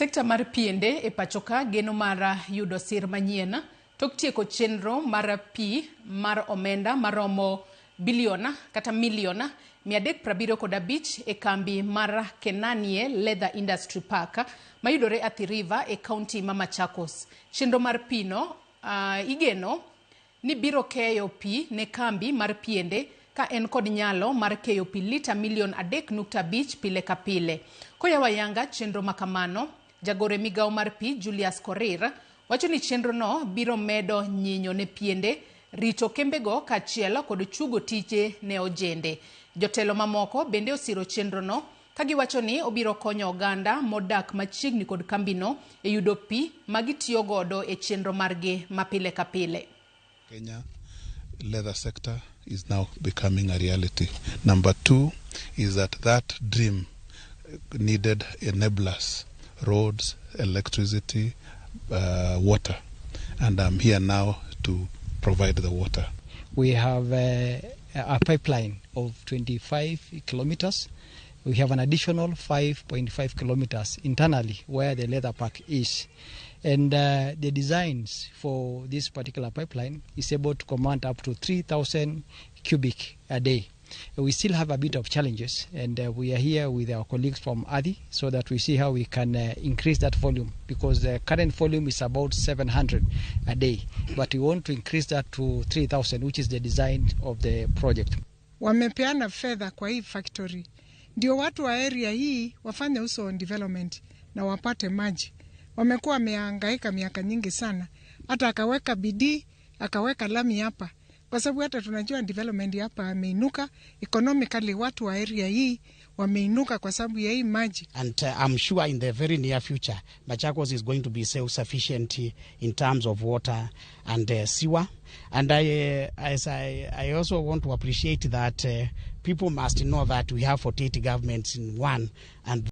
Sekta mar piende e pachoka geno mar yudo sir manyien tok tieko chenro mar pi mar omenda maromo bilion kata milion 375 e kambi mar Kenanie Leather Industry Park mayudore Athi River e kaunti ma Machakos. Chenro mar pi no igeno ni biro keyo pi ne kambi mar piende ka en kod nyalo mar keyo pi lita milion 3.5 pile ka pile. Koyawo ayanga chenro makamano, jagoro e migawo mar pi Julius Korir wacho ni chenro no biro medo nyinyo ne piende, rito kembego kaachiel kod chugo tije ne ojende. Jotelo mamoko bende osiro chenro no ka giwacho ni obiro konyo oganda modak machiegni kod kambino e yudo pi ma gitiyo godo e chenro margi ma pile ka pile. Kenya leather sector is now becoming a reality. Number two is that that dream needed enablers, roads, electricity, water. And I'm here now to provide the water. We have a pipeline of 25 kilometers. We have an additional 5.5 kilometers internally where the leather park is. And the designs for this particular pipeline is able to command up to 3,000 cubic a day. We still have a bit of challenges, and we are here with our colleagues from ADI so that we see how we can increase that volume, because the current volume is about 700 a day, but we want to increase that to 3,000, which is the design of the project. Wamepeana fedha kwa hii factory ndio watu wa area hii wafanye also on development na wapate maji. Wamekuwa wamehangaika miaka nyingi sana, hata akaweka bidii akaweka lami hapa, kwa sababu hata tunajua development hapa ameinuka economically, watu wa area hii wameinuka kwa sababu ya hii maji. And I'm sure in the very near future, Machakos is going to be self-sufficient in terms of water and sewer. And I also want to appreciate that people must know that we have 48 governments in one, and